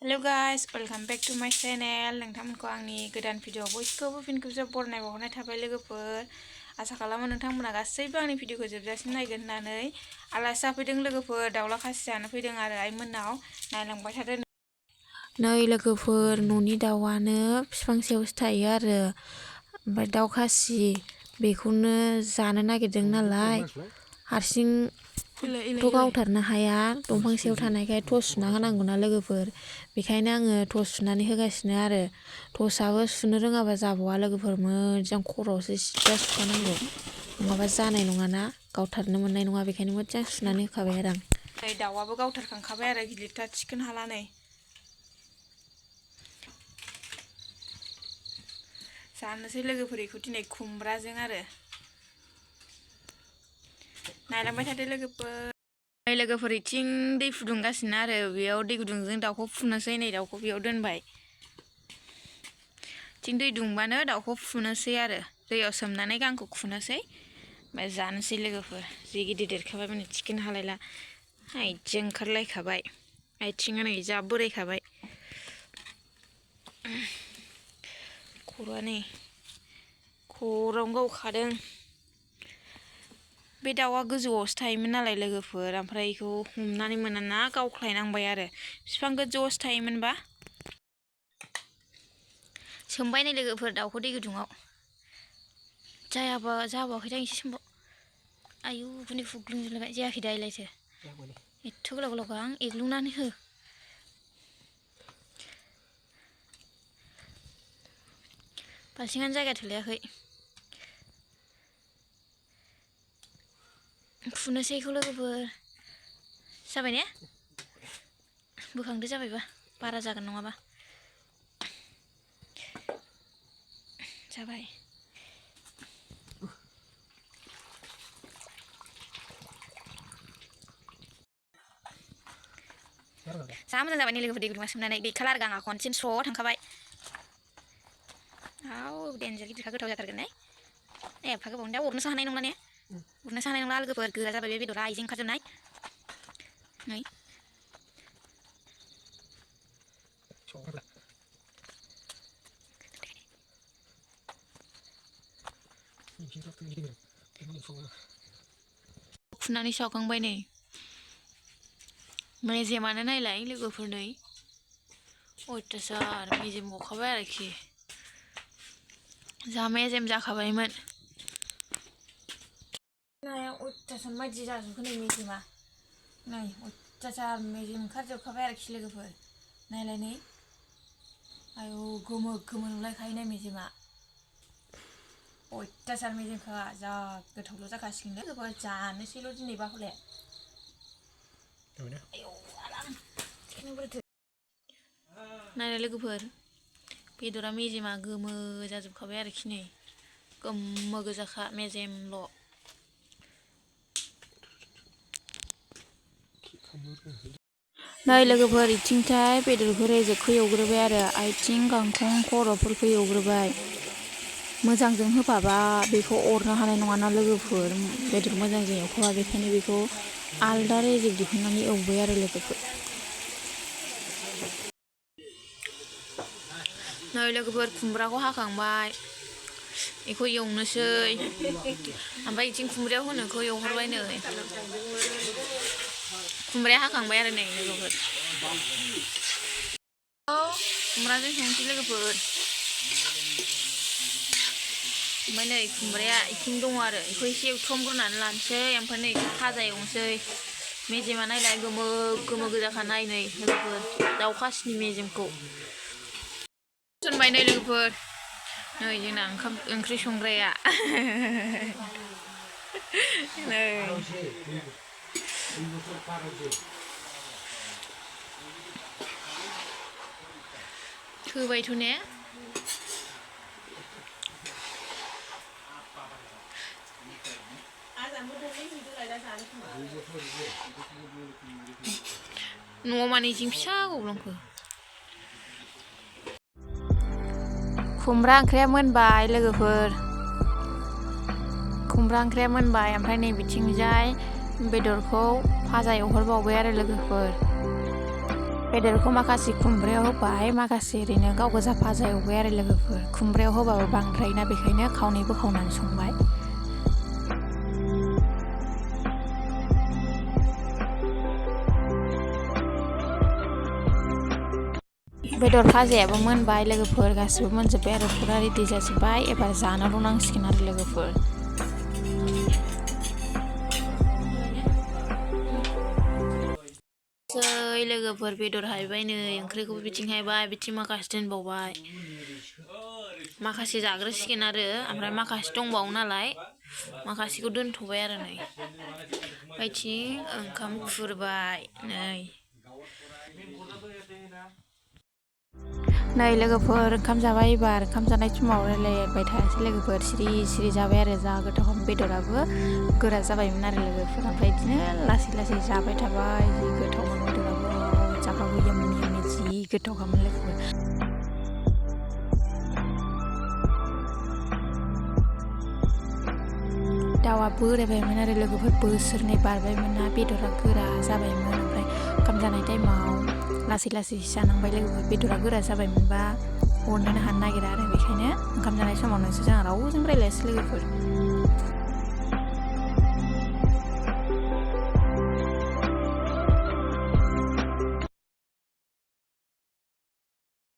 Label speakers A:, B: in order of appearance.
A: Hello guys, welcome back to my channel. नोंथांमोनखौ आंनि गोदान video बयखौबो फिन खेबसे बरायनाय बावहरनाय थाबाय लोगोफोर। आसा खालामो नोंथांमोना गासैबो आंनि भिडिअखौ जोबजासिम नायगोन होननानै। आलासि जाफैदों लोगोफोर, दाउला खासि जानो फैदों आरो आइमोननाव। नायलांबाय थादो। नै लोगोफोर, न'नि दाउआनो बिफां सायावसो थायो आरो। ओमफ्राय दाउ खासि बेखौनो जानो नागिरदों नालाय हारसिं गावथारनो हाया, दंफां सायाव थानायखाय टर्च सुना होनांगौना लोगोफोर। बेखायनो आङो टर्च सुनानै होगासिनो आरो। टर्चआबो सुनो रोङाबा जाबावा लोगोफोर, मोजां खर'आवसो सिदा सुखानांगौ, नङाबा जानाय नङाना, गावथारनो मोननाय नङा। बेखायनो मोजां सुनानै होखाबाय आरो आं। नै दाउआबो गावथारखांखाबाय आरो, गिलिरथार थिखोनो हाला नै। जानोसै लोगोफोर बेखौ दिनै खुमब्राजों आरो। नायलांबाय थादो लोगोफोर। नै लोगोफोर इथिं दै फुदुंगासिनो आरो, बेयाव दै गुदुंजों दाउखौ फुनोसै। नै दाउखौ बेयाव दोनबाय। इथिं दै दुंबानो दाउखौ फुनोसै आरो, दैयाव सोमनानै गांखौ खुनोसै, ओमफ्राय जानोसै लोगोफोर। जि गिदिर देरखाबाय माने थिखोनो हालायला, आइथिं ओंखारलायखाबाय, आइथिङा नै जा बोरायखाबाय। खर'आ नै खर'आवनो गावखादों। बे दाउआ गोजौआवसो थायोमोन नालाय लोगोफोर, ओमफ्राय बेखौ हमनानै मोनाना गावख्लायनांबाय आरो। बिफां गोजौआवसो थायोमोनबा। सोमबाय नै लोगोफोर दाउखौ दै गुदुङाव। जाबावाखैदां, एसे सोमबाव। आयु गुनै फुग्लुंजोबलायबाय, जायाखै दा इलायथो। एथ' गोलाव गोलावखा, आं एग्लुंनानै हो। बाल्थिङानो जायगा थोलायाखै। फुनोसै बेखौ लोगोफोर। जाबाय ने? बोखांदो जाबायबा, बारा जागोन नङाबा। जाबाय। जा मोजां जाबाय नै लोगोफोर, दै गुदुङाव सोमनानै गैखाला आरो, गांआ खनसेनो स्र' थांखाबाय। देन्जार गिदिरखा, गोथाव जाथारगोन ने? एफा गोबावनि दा अरनोसो हानाय नंला ने? अरनोसो हानाय नंला लोगोफोर, गोरा जाबाय बे बेदरा, आइजें ओंखारजोबनाय। नै फुनानै सावखांबाय नै। मेजेमानो नायलाय लोगोफोर, नै अयथासार मेजेम गखाबाय आरोखि। जा मेजेम जाखाबायमोन। नाया अयथासार मायदि जाजोबखो नै मेजेमा। नै अयथासार मेजेम ओंखारजोबखाबाय आरोखि लोगोफोर। नायलाय नै, आयु गोमो गोमो नुलायखायो नै मेजेमा। अयथासार मेजेमखा, जा गोथावल' जाखासिगोन लोगोफोर, जानोसैल' दिनैबा हले। आयौ आराम थिखोनो बोरैथो। नायलाय लोगोफोर, बेदरा मेजेमा गोमो जाजोबखाबाय आरोखि नै, गोमो गोजाखा मेजेमल'। नै लोगोफोर, इथिंथाय बेदरखौ रेजेकखौ एवग्रोबाय आरो, आइथिं गांखं खर'फोरखौ एवग्रोबाय। मोजांजों होफाबा बेखौ अरनो हानाय नङाना लोगोफोर, बेदर मोजांजों एवखाबा। बेखायनो बेखौ आलदा रेजेक दिहुननानै एवबाय आरो लोगोफोर। नै लोगोफोर, खुमब्राखौ हाखांबाय, बेखौ एवनोसै। ओमफ्राय इथिं खुमब्रायाव होनोखौ एवहरबाय नै। खुमब्राया हाखांबाय आरो नै लोगोफोर। खुमब्राजों संनोसै लोगोफोर। ओमफ्राय नै खुमब्राया इथिं दङ आरो, बेखौ एसे एवथ्रमग्रोनानै लानोसै, ओमफ्राय नै भाजा एवनोसै। मेजेमा नायलाय गोमो गोमो गोजाखा, नाय नै लोगोफोर, दाउ खासिनि मेजेमखौ। दोनबाय नै लोगोफोर, नै जोंना ओंख्रि संग्राया। नै होबायथ' ने? न'आव माने इथिं फिसा गब्लंखो। खुमब्रा ओंख्रिया मोनबाय लोगोफोर, खुमब्रा ओंख्रिया मोनबाय। ओमफ्राय नै बिथिंजाय बेदरखौ भाजा एवहरबावबाय आरो लोगोफोर। बेदरखौ माखासे खुमब्रायाव होबाय माखासे ओरैनो गाव गोजा भाजा एवबाय आरो लोगोफोर खुमब्रायाव होबाबो बांद्रायना बेखायनो खावनै बोखावनानै संबाय बेदर भाजायाबो मोनबाय लोगोफोर गासिबो मोनजोब्बाय आरो फुरा रेडि जाजोब्बाय एबार जानोल' नांसिगोन आरो लोगोफोर लोगोफोर बेदर हायबाय नै ओंख्रिखौबो बिथिं हायबाय बिथिं माखासे दोनबावबाय माखासे जाग्रोसिगोन आरो ओमफ्राय माखासे दंबावो नालाय माखासेखौ दोनथ'बाय आरो नै बायथिं ओंखाम खुरबाय नै लोगोफोर ओंखाम जाबाय एबार ओंखाम जानाय समाव रायलायबाय थायासै लोगोफोर सिरि सिरि जाबाय आरो जा गोथाव बेदराबो गोरा जाबायमोन आरो लोगोफोर ओमफ्राय बिदिनो लासै लासै जाबाय थाबाय जि गोथावमोन बेदराबो जाबाबो याम्मी याम्मी जि गोथावखामोन लोगोफोर दाउआ बोरायबायमोन आरो लोगोफोर बोसोरनै बारबायमोन ना बेदरा गोरा जाबायमोन ओमफ्राय ओंखाम जानाय टाइमाव लासै लासै जानांबाय लोगोफोर बेदरा गोरा जाबायमोनबा अरनोनो हानो नागिरा आरो बेखायनो ओंखाम जानाय समाव नोंसोर जोंहा रावजों रायलायासै लोगोफोर